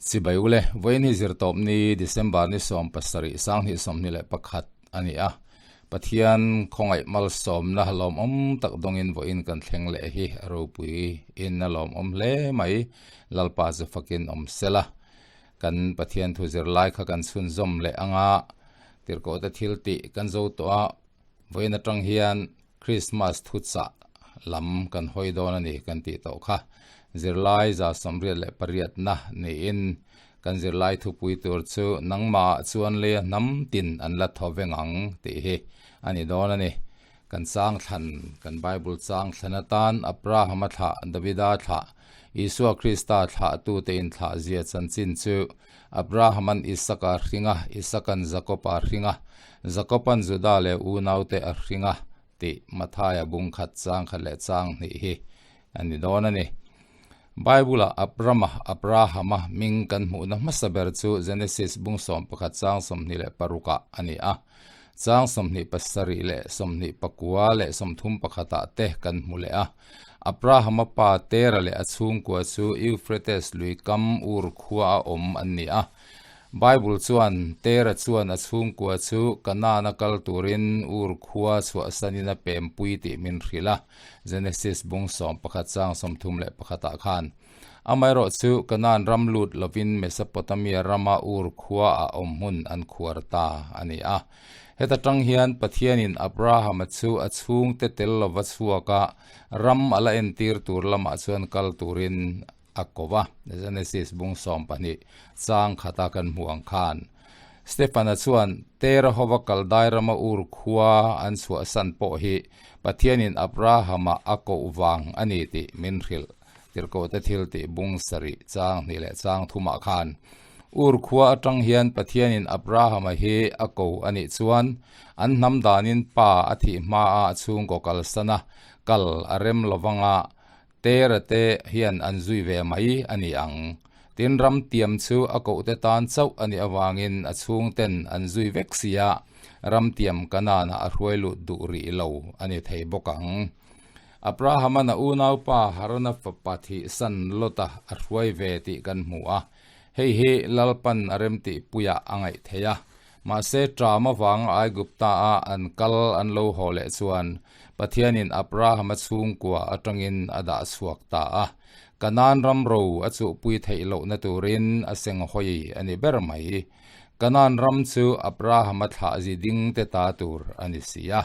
Chibai ule, vawiin hi zirtawp ni December ni 17 2021 a ni a. Pathian khawngaih malsawmna lawmawm tak dawngin vawiin kan thleng leh hi a ropui in a lawmawm hle mai. Lalpa chu fakin awm sela. Kan Pathian thu zirlai kha kan chhunzawm leh anga tirhkohte thil tih kan zo tawh a, vawiin atang hian Krismas thuchah lam kan hawi dawn a ni kan tih tawh kha. Zirlai 188 na niin kan zirlai thupui tur chu nangmahah chuan leia hnam tin an la thaw veng ang tih hi a ni dawn a ni. Kan chang thlan, kan Bible chang thlan atan Abrahama thlah, Davida thlah, Isua Krista thlahtute inthlah zia chanchin chu Abrahaman Isaka a hring a, Isakan Jakopa a hring a, Jakopan Juda leh unaute a hring a tih Mathaia bung khat chang khat leh chang hnih hi a ni dawn a ni. Bible-ah Abrama, Abrahama, hming kan hmuhna hmasa ber chu Genesis bung 11 chang 26 ah a ni a. Chang 27 leh 29 leh 31 ah te kan hmu leh a. Abrahama pa Tera leh a chhungkua chu Euphrates lui kam Ur khua a awm an ni a. Bible chuan Tera chuan a chhungkua chu Kanaan a kal turin Ur khua chhuahsanin a pempui tih min hrilh a, Genesis bung 11 chang 31 ah khan. Amaherawh chu Kanaan ram lut lovin Mesopotamia rama Ur khua ah awm hmun an khuar ta a ni a. Heta tang hian Pathianin Abrahama chu a chhungte tel lova chhuaka ram a la entir tur lamah chuan kal turin a ko va, Genesis bung 12 chang khata kan hmuh ang khan. Stefana chuan Tera hova Kaldai rama Ur khua an chhuahsan pawh hi Pathianin Abrahama a koh vang a ni tih min hrilh. Tirhkohte thil tih bung sarih chang hnih leh chang thumah khan Ur khua atang hian Pathianin Abrahama hi a ko a nih chuan an hnam danin pa a thih hmaah chhungkaw kalsana kal a rem lovanga Tera te hian an zui ve mai a ni ang. Tin ram tiam chu a kohte tan chauh a nih avangin a chhungten an zui vek sia ram tiam Kanaanah a hruai lut duh rih lo a ni thei bawk ang. Abrahama'n a unaupa Harana fapa thihsan Lota a hruai ve tih kan hmu a, hei hi Lalpan a remtihpuiah a ngaih theih a. Mahse, ṭam avanga Aigupta-a an kal an lo haw leh chuan Pathianin Abrahama chhungkua aṭangin a dah chhuak ta a. Kanaan ram ro a chuhpui theih lohna turin a senghawi a ni ber mai. Kanaan ram chu Abrahama thlah zi dingte ta tur a ni si a.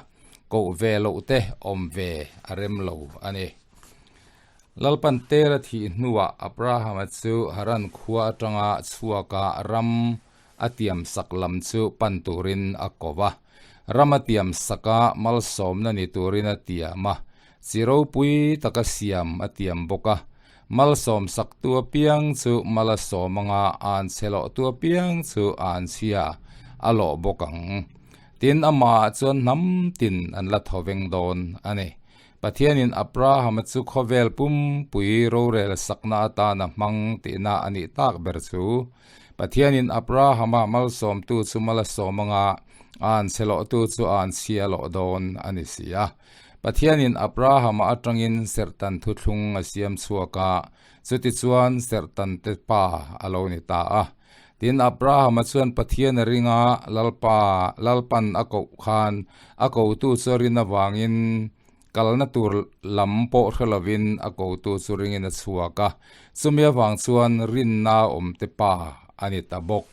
Koh ve loh te awm ve a rem lo a ni. Lalpan Tera thih hnuah Abrahama chu Haran khua atanga chhuaka ram a tiam sak lam chu pan turin a ko va. Ram a tiam saka malsawmna ni turin a tiam a, chi ropui taka siam a tiam bawk a. Malsawm saktu apiang chu mal a sawm anga an chhe lawhtu apiang chu an chhia a lawh bawk ang. Tin, amahah chuan hnam tin an la thaw veng dawn a ni. Pathianin Abrahama chu khawvel pumpui rorel sakna atan a hmang tihna a nih tak ber chu. Pathianin Abrahama malsawmtu chu mal a sawm anga an chhe lawhtu chu an chhia lawh dawn a ni si a. Pathianin Abrahama atangin serhtan thuthlung a siam chhuak a, chutichuan serhtante pa a lo ni ta a. Tin, Abrahama chuan Pathian a ring a, Lalpa, Lalpan a koh khan a kotu chu a rin avangin kalna tur lam pawh hre lovin a kotu chu ringin a chhuak a, chumi avang chuan rinna awmte pa a ni ta bawk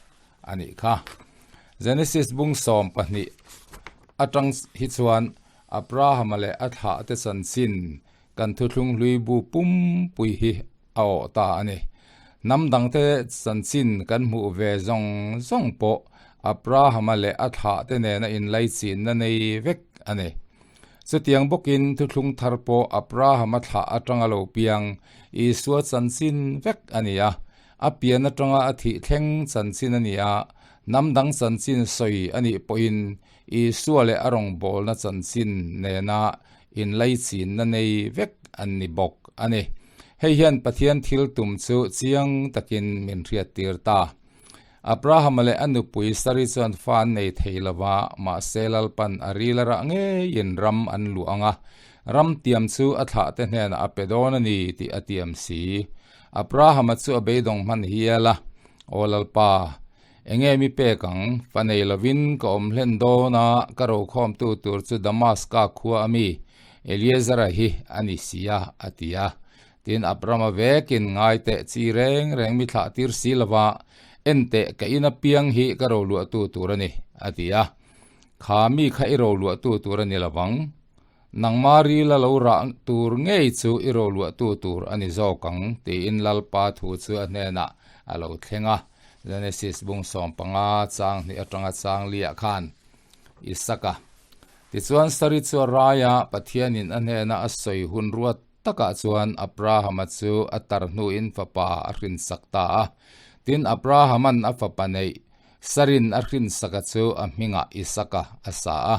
a nih kha. Genesis bung 12 atang hi chuan Abrahama leh a thlahte chanchin Kan thuthlung hlui bu pumpui hi a awh ta a ni. Hnam dangte chanchin kan hmuh ve zawng zawng pawh Abrahama leh a thlahte nena inlaichinna nei vek a ni. Chutiang bawkin thuthlung thar pawh Abrahama thlah atanga lo piang Isua chanchin vek a ni a, a pian atanga a thih thleng chanchin a ni a, hnam dang chanchin sawi a nih pawhin Isua leh a rawngbawlna chanchin nena inlaichinna nei vek an ni bawk a ni. Hei hian Pathian thil tum chu chiang takin min hriattir ta. Abrahama leh a nupui Sari chuan fa an nei thei lo va, mahse Lalpan a ril a rah ngeiin ram an luah ang a, ram tiam chu a thlahte hnenah a pe dawn a ni tih a tiam si. Abrahama chu a beidawng hman hial a. Aw Lalpa, enge mi pek ang? Fa nei lovin ka awm hlen dawn a, ka rokhawmtu tur chu Damaska khua a mi Eliezera hi a ni si a, a ti a. Tin, Abrama vekin ngai teh chi reng reng mi thlah tir si lova, en teh ka in apiang hi ka roluahtu tur a ni, a ti a. Kha mi kha i roluahtu tur a ni lovang. Nangma ril a lo rah tur ngei chu i roluahtu tur a ni zawk ang, tiin Lalpa thu chu a hnenah a lo thleng a. Genesis bung 15 chang hnih atanga chang liah khan Isaka. Tichuan Sari chu a rai a, Pathianin a hnena a sawi hun ruat takah chuan Abrahama chu a tar hnuin fapa a hrinsak ta a. Tin, Abrahama'n a fapa neih Sarin a hrinsaka chu a hmingah Isaka a sa a.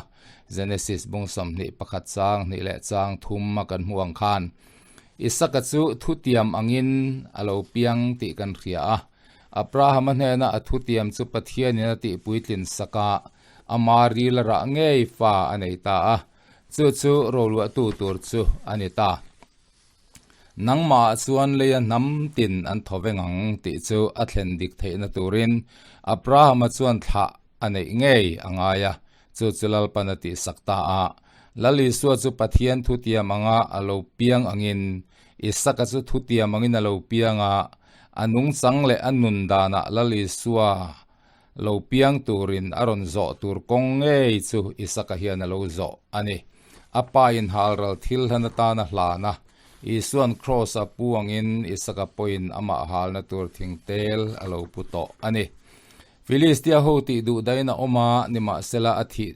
Genesis bung 21 chang hnih leh chang thum a kan hmuh ang khan Isaka chu thutiam angin a lo piang tih kan hria a. Abrahama hnena a thutiam chu Pathianin a tihpuitlin sak a, ama ril a rah ngei fa a nei ta a. Chu chu roluahtu tur chu a ni ta. Nangmahah chuan leia hnam tin an thaw veng ang tih chu a thlen dik theihna turin Abrahama chuan thlah a neih ngei a ngai a, chu chu Lalpan a tihsak ta a. Lal Isua chu Pathian thutiam anga a lo piang angin Isaka chu thutiam angin a lo piang a, a nungchang leh a nun danah Lal Isua lo piang turin a rawn zawh tur kawng ngei chu Isaka hian a lo zawh a ni. A pa in halral thil hlan atan a hlan a, Isua'n Kraws a pu angin Isaka pawhin amah halna tur thingtel a lo pu tawh a ni. Filistia ho tih duh dahin a awm a, nimahsela a thih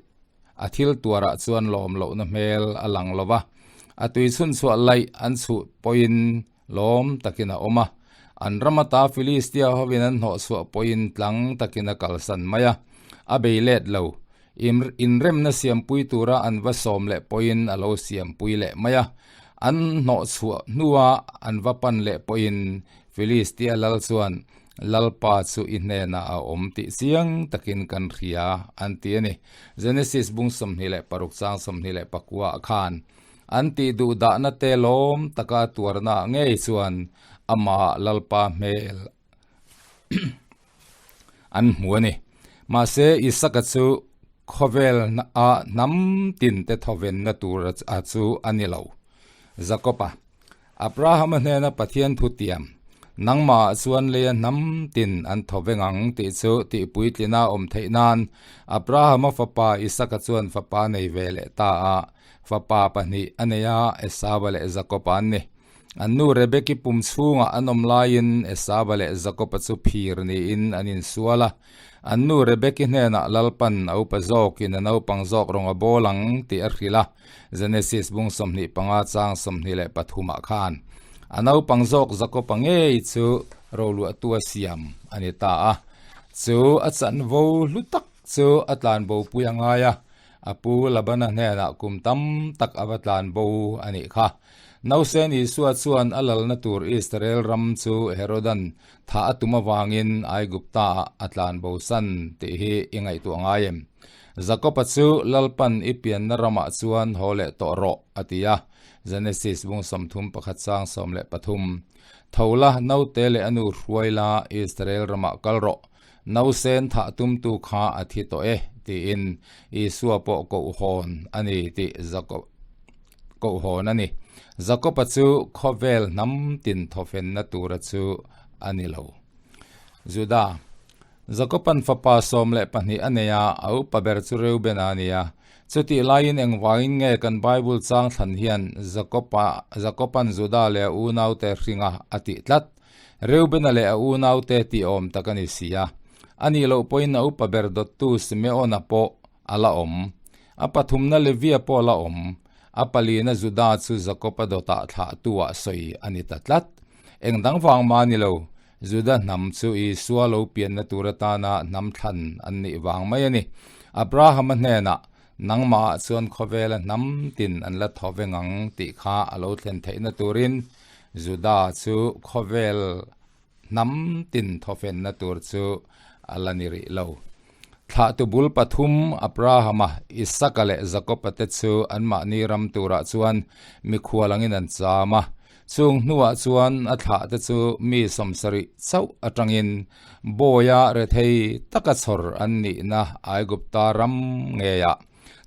a thil tuarah chuan lawm lohna hmel a lang lo va, a tui chhunchhuah laih an chhuh pawhin Lawm takin a awm a, an ram ata Filistia hovin an hnawhchhuah pawhin tlang takin a kalsan mai a, a bei let lo. Inremna siampui tura an va sawm leh pawhin a lo siampui leh mai a, an hnawhchhuah hnua an va pan leh pawhin Filistia lal chuan Lalpa chu i hnenah a awm tih chiang takin kan hria an ti a ni. Genesis bung 26 chang 24 ah khan An tih duh dahna te lawm taka tuarna ngei chuan amah Lalpa hmel an hmu a ni. Mahse, Isaka chu khawvel a hnam tin te thawvenna tur a chu a ni lo. Jakob-a, Abrahama hnena Pathian thu tiam, Nangmahah chuan leia hnam tin an thaw veng ang tih chu tihpuitlina awm theih nan Abrahama fapa Isaka chuan fapa nei ve leh ta a. Fapa pahnih a nei a, Esava leh Jakob-a an ni. An nu Rebeki pum chhungah an awm laiin Esava leh Jakob-a chu phir niin an insual a. An nu Rebeki hnenah Lalpan a upa zawkin a naupang zawk rawng a bawl ang tih a hrilh a, Genesis bung 25 chang 23 ah khan. A naupang zawk Jakob-a ngei chu roluahtu a siam a ni ta a. Chu a chanvo hlu tak chu a tlanbopui a ngai a. A pu Labana hnenah kum tam tak a va tlan bo a nih kha. Nausen Isua chuan a lalna tur Israel ram chu Herodan thah a tum avangin Aigupta-ah a tlan bo san tih hi i ngaihtuah ngai em? Jakob-a chu Lalpan i pianna ramah chuan haw leh tawh rawh a ti a, Genesis bung 31 chang 13. Tho la, naute leh a nu hruai la, Israel ramah kal rawh. Nausen thah tumtu kha a thi tawh e, tiin Isua pawh kohhawn a ni tih Jakob kohhawn a ni. Jakob-a chu khawvel hnam tin thawfenna tura chu a ni lo. Juda. Jakob-a'n fapa 12 a nei a, a upa ber chu Reuben-a a ni a. Chutih laiin engvangin nge kan Bible chang thlan hian Jakob-a Jakob-a'n Juda leh a unaute hringa a tih tlat? Reubena leh a unaute tih awm tak a ni si a, a nih loh pawhin a upa ber dawttu Simeona pawh a la awm. A pathumna Levia pawh a la awm. A palina Juda chu Jakob-a dawtah thlahtu-ah sawi a ni ta tlat. Eng dang vang mah a ni lo, Juda hnam chu Isua lo pianna tur atana hnam thlan an nih vang mai a ni. Abrahama hnenah, Nangmahah chuan khawvela hnam tin an la thaw veng ang tih kha a lo thlen theihna turin Juda chu khawvel hnam tin thawfenna tur chu a la ni rih lo. Thlahtu bul pathum Abrahama, Isaka leh Jakoba te chu anmahni ram turah chuan mikhual angin an cham a. Chung hnuah chuan a thlahte chu mi 70 chauh atangin bawia rethei taka chhawr an nihna Aigupta ram ngeiah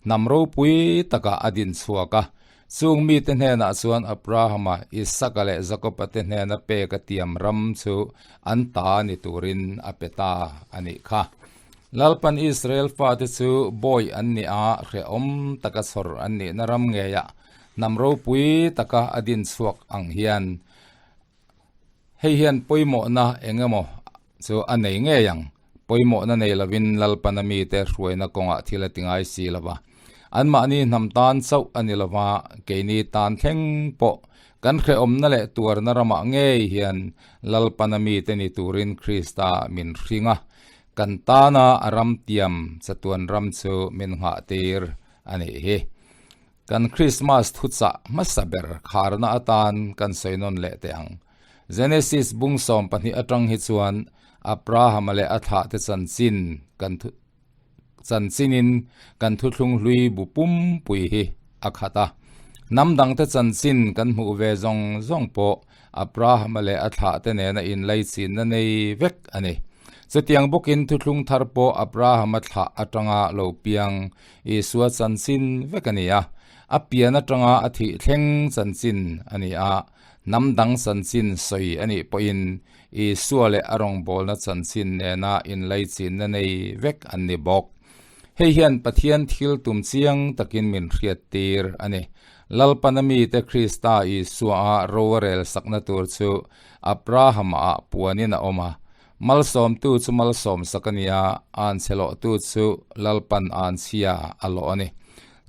hnam ropui takah a din chhuak a. Chung mite hnenah chuan Abrahama, Isaka leh Jakoba te hnena pek a tiam ram chu an ta ni turin a pe ta a nih kha. Lalpan Israel fate chu bawi an nih a, hrehawm taka chhawr an nihna ram ngeiah hnam ropui taka a din chhuak ang hian hei hian pawimawhna eng emaw chu a nei ngei ang. Pawimawhna nei lovin Lalpana mite hruaina kawngah thil a ti ngai si lo va. Anmahni hnam tan chauh a ni lo va, keini tan thleng pawh kan hrehawmna leh tuarna ramah ngei hian Lalpana mite ni turin Krista min hring a, kan tana a ram tiam chatuan ram chu min nghahtir a nih hi. Kan Krismas thuchah hmasa ber kharna atan kan sawi nawn leh teh ang. Genesis bung 12 atang hi chuan Abrahama leh a thlahte chanchin kan chanchinin kan thuthlung hlui bu pumpui hi a khat a. Hnam dangte chanchin kan hmuh ve zawng zawng pawh Abrahama leh a thlahte nena inlaichinna nei vek a ni. Chutiang bawkin thuthlung thar pawh Abrahama thlah atanga lo piang Isua chanchin vek a ni a, a pian atanga a thih thleng chanchin a ni a, hnam dang chanchin sawi a nih pawhin Isua leh a rawngbawlna chanchin nena inlaichinna nei vek an ni bawk. Hei hian Pathian thil tum chiang takin min hriattir a ni. Lalpana mite Krista Isua-a ro a rel sakna tur chu Abrahama-ah puanin a awm a. Malsawmtu chu malsawmsak a ni a, anchhe lawhtu chu Lalpan anchhia a lawh a ni.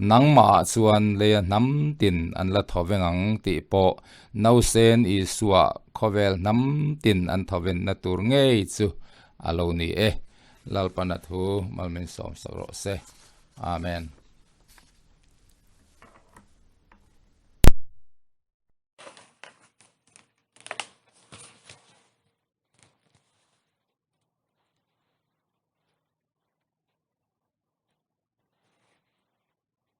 Nangmahah chuan leia hnam tin an la tho veng ang tih pawh Nausen Isua khawvel hnam tin an tho venna tur ngei chu a lo ni e. Lalpana thu malmin sawmsak rawh se. Amen.